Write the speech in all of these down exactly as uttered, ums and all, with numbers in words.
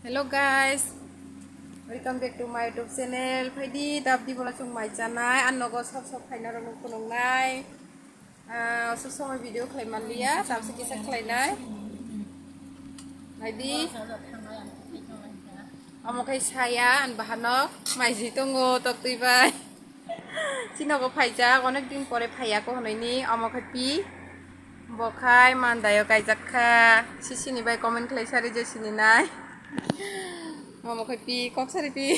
Hello guys, welcome back to my YouTube channel. Phaidi, dabdi bola chwng mai chanai, an nogo sob sob phaina rok nung phunuknai. Ah, sob somoi video khlai manliya, tamse kisa khlainai. Naidi. Omo khai saya, an bahanok mai ji tongo, tok twi bai. Chinogo phaijak, onek din pore phaiya ko hwnwi ni, omo khai pi. Bo khai mandaio kaijak kha. Sisini bai comment khlai sari je sini nai. Omo khai pi, kok sari pi.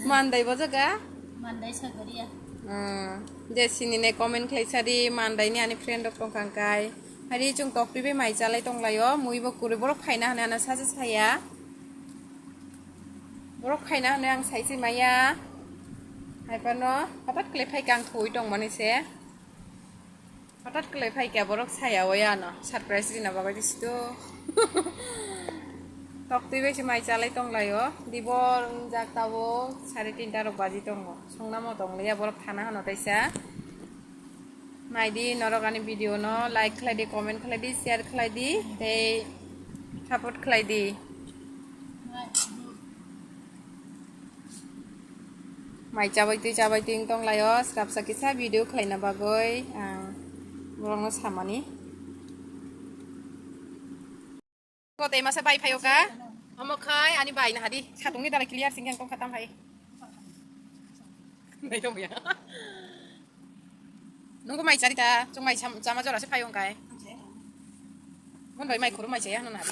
Mandai bo jaga? Mandai Sagoriya. Hmm. Je sini nai comment khlai sari, mandai ni ani friend rok tong kha kai. Hari chung tok twi bai mai chalai tong laio, mui bo kwrwi borok phaina hwnwi ano saja saya. Borok phaina hwnwi ang sai se maya. Hai phano hothat kle phai kang thoi tong mani se. Hothat kle phai kya borok saya o ya no. Surprise rina bagwi disi to. Tok twi bai se mai chalai tong laio. Dibor jak tabo sare tinta rok baji tongo. Songna mo tong liya borok thana hano taisa. Naidi norok ani video no like khlai di, comment khlai di, share khlai di, tei support khlai di. Mai chabai twi chabai twi wng tong laio, srapsa kisa video khlaina bagwi ang borokno samani. Ko tei masa bai phaio ka? Omo khai ani bai na hadi. Satungni dalai clear sing yang tong khatam hai. Nai tong ya. Nunggu mai chari ta, chung mai cham-, chama jora se phaio kai. Mon bai mai khuru mai chaya nuna.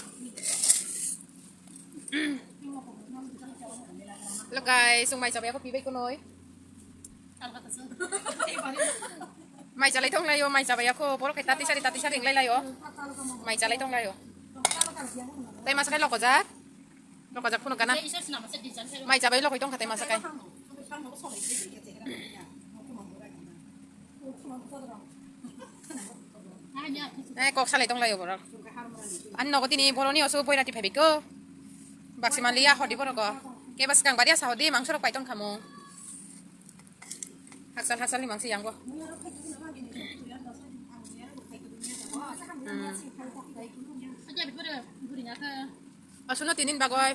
Lo guys, chung mai chabai ako pibai ko noi. Mai chalai tong laio, mai chabai ako, borok kai tati sari, tati sari nglai laio. Mai chalai tong laio. Tai masa kai loko jak. Loko jak phunu kana. Mai chabai lokoi tong kha tai masa kai. Eh, kok salai tong laio borok. Ani nogo tini boroni oso boirati phaibai ko. Baksi manliya hodi borok ko. Keba swkang bari asa hodi mangso rok pai tong khamu. Haksal haksal ni mangsi yang bo. Hmm. Asuno tinin bagoi.